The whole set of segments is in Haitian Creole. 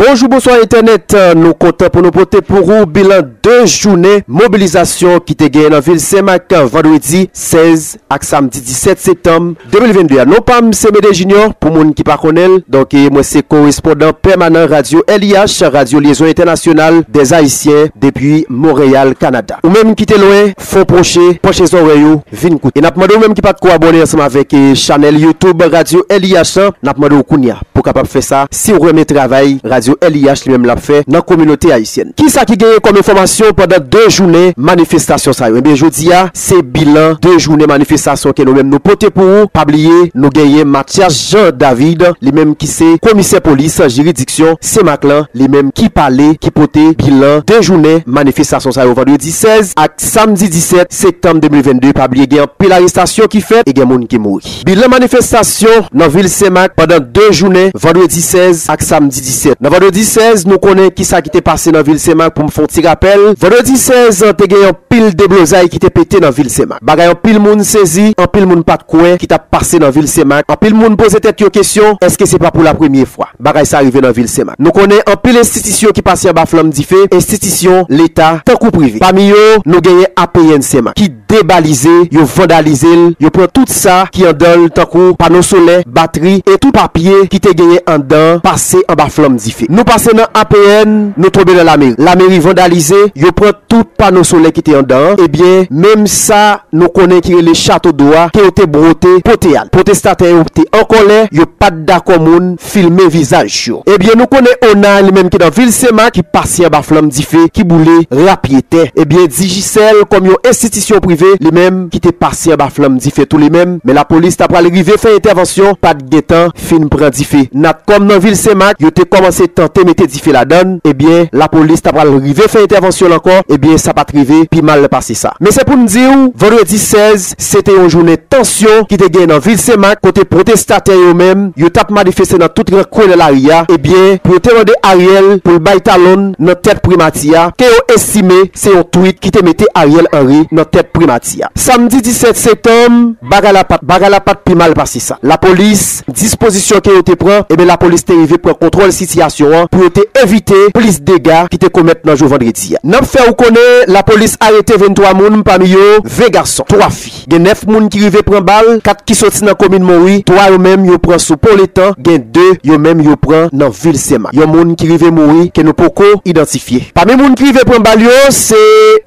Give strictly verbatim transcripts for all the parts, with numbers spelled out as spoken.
Bonjou, bonswa entènèt. Nou kontan pou nou pote pou ou bilan de jounen mobilizasyon ki te genyen nan vil Senmak vandredi sèz ak samdi disèt septanm de mil vennde a. Non pa m se Mede Junior, pou moun ki pa konnen l. Donk, e, mwen se korespondan pèmanan Radyo L I H, Radyo Lyezon Entènasyonal dèz Ayisyen, depi Monreyal, Kanada. Ou menm ki te lwen, fon pwoche, panche zòrèy ou, vin koute. E n ap mande ou menm ki pa t ko abòne ansanm avèk, e, chanèl YouTube Radyo L I H lan, n ap mande ou kounye a pou w kapab fè sa, si w renmen travay Radyo L I H li menm l ap fè nan kominote ayisyèn. Kisa ki genyen kòm enfòmasyon pandan de jounen manifestasyon sa yo? Ebyen, jodi a, se bilan de jounen manifestasyon ke nou menm nou pote pou ou. Pa bliye, nou genyen Mathias Jean David, li menm ki se komisè polis jiridiksyon Senmak lan, li menm ki pale, ki pote bilan de jounen manifestasyon sa yo vandredi sèz ak samdi disèt septanm de mil vennde. Pa bliye, gen anpil arestasyon ki fèt e gen moun ki mouri. Bilan manifestasyon nan vil Senmak pandan de jounen, vandredi sèz ak samdi disèt. Nan vandredi sèz, nou konnen kisa ki te pase nan vil Senmak, pou m fè yon ti rapèl. Vandredi sèz, te gen anpil deblozay ki te pete nan vil Senmak. Bagay anpil moun sezi, anpil moun pa t kwè ki t ap pase nan vil Senmak. Anpil moun poze tèt yo kesyon, èske se pa pou la premye fwa bagay sa rive nan vil Senmak? Nou konnen anpil enstitisyon ki pase anba flanm dife, enstitisyon Leta tankou prive. Pami yo, nou genyen A P N Senmak ki debalize, yo vandalize l, yo pran tout sa ki andan l, tankou pano solè, batri e tout papye ki te genyen andan, pase anba flanm dife. Nou pase nan A P N, nou tonbe nan lameri. Lameri vandalize, yo pran tout pano solè ki te andan an. Ebyen, menm sa nou konnen ki rele Chato Do a, ke yo te bwote, pote al. Pwotestatè yo te an kòlè, yo pa t dakò moun filme vizaj yo. Ebyen, nou konnen ONA li menm ki nan vil Senmak ki pase anba flanm dife, ki boule rapyetè. Ebyen, Digicel kòm yon enstitisyon prive, li menm ki te pase anba flanm dife tou li menm, men lapolis ta pral rive fè entèvansyon, pa t gentan fin pran dife. Natcom nan vil Senmak, yo te kòmanse tante mete dife ladann, ebyen, lapolis ta pral rive fè entèvansyon l ankò, ebyen, sa pa t rive pi mal pase sa. Men se pou n di w, vandredi sèz, se te yon jounen tansyon ki te gen nan vil Senmak, kote pwotestatè yo menm, yo t ap manifeste nan tout ren kwen nan lari a, ebyen, pou yo te mande Ariel pou l bay talon nan tèt primati a, ke yo estime se yon twit ki te mete Ariel Henry nan tèt primati a. Samdi disèt septanm, bagay la pa t, bagay la pa t pi mal pase sa. Lapolis, dispozisyon ke yo te pran, ebyen, lapolis te rive pran kontwòl sitiyasyon an pou yo te evite plis dega ki te komèt nan jou vandredi a. N ap fè ou konnen, lapolis arete venntwa moun, pami yo ven gason, twa fi. Gen nèf moun ki rive pran bal, kat ki soti nan komin Mori, twa yo menm yo pran sou Pon Letan, gen de yo menm yo pran nan vil Senmak. Yon moun ki rive mouri ke nou poko idantifye. Pami moun ki rive pran bal yo, se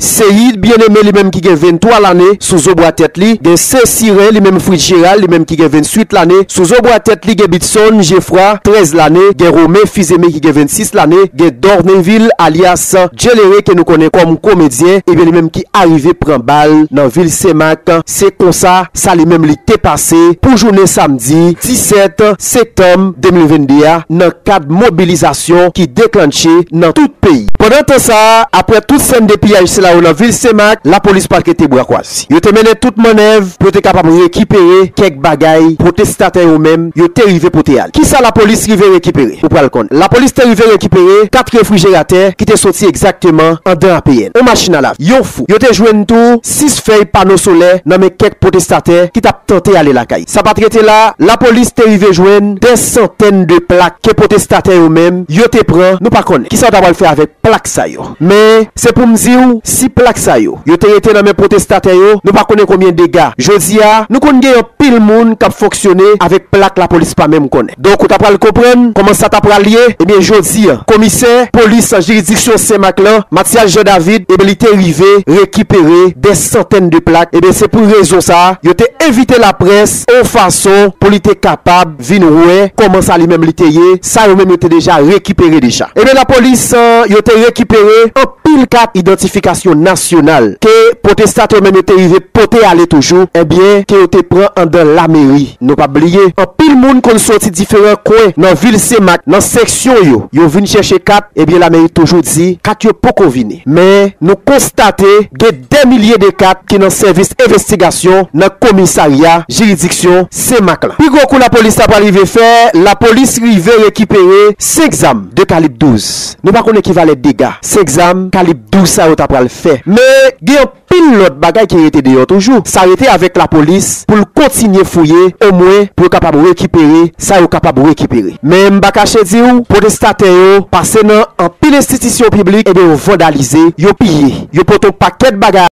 Seyid Byeneme, li menm ki gen venntwa lane, sou zo bwa tèt li, gen Sesiren, li menm Fritz Gérald, li menm ki gen venntuit lane, sou zo bwa tèt li gen Bitson Geffroy, trèz lane, gen Romain Fizeme ki gen vennsis lane, gen Dorneville alyas Djelere ke nou konnen kòm komedyen, ebyen li menm ki arive pran bal nan vil Senmak. Se konsa sa li menm li te pase pou jounen samdi disèt septanm de mil vennde a, nan kad mobilizasyon ki deklanche nan tout peyi. Pandan tan sa a, apre tout sèn de piyaj sila yo nan vil Senmak, lapolis pa t rete bra kwaze. Yo te mennen tout mannèv pou yo te kapab rekipere kèk bagay pwotestatè yo menm yo te rive pote al. Kisa lapolis rive rekipere? Ou pral konn. Lapolis te rive rekipere kat refrijeratè ki te soti egzakteman andan A P N. On machin a lave, yon fou. Yo te jwenn tou sis fèy pano solè nan men kèk pwotestatè ki t ap tante ale lakay. Sa pa t rete la, lapolis te rive jwenn dè santèn de plak ke pwotestatè yo menm yo te pran. Nou pa konnen kisa yo ta pral fè avèk plak sa yo. Men, se pou m di w, si plak sa yo, yo te rete nan men pwotestatè yo, nou pa konnen konbyen dega. Jodi a, nou konn gen anpil moun k ap fonksyone avèk plak lapolis pa menm konnen. Donk, ou ta pral konprann kòman sa ta pral ye. Ebyen, jodi a, komisè polis jiridiksyon Senmak lan, Mathias Jean David, ebyen, li te rive rekipere dè santèn de plak. Ebyen, se pou rezon sa a, yo te envite laprès yon fason pou li te kapab vin wè kòman sa li menm li te ye, sa yo menm yo te deja rekipere deja. Ebyen, lapolis, eh, yo te rekipere anpil kat idantifikasyon nasyonal ke pwotestatè yo menm yo te rive pote ale toujou, ebyen, ke yo te pran andan lameri. Nou pa bliye, anpil moun konn soti diferan kwen nan vil Senmak, nan seksyon yo, yo vin chèche kat, ebyen, lameri toujou di kat yo poko vini. Men, nou konstate gen dè milye de kat ki nan sèvis envestigasyon nan komisarya jiridiksyon Senmak lan. Pi gwo kou lapolis ta pral rive fè, lapolis rive rekipere senk zam de kalib douz. Nou pa konnen ki valè dega senk zam kalib douz sa yo ta pral fè. Men gen anpil lòt bagay ki rete deyò toujou. Sa rete avèk lapolis pou l kontinye fouye, omwen pou yo kapab rekipere sa yo kapab rekipere. Men m pa kache di w, pwotestatè yo pase nan anpil enstitisyon piblik, ebyen yo vandalize, yo piye, yo pote yon pakèt bagay.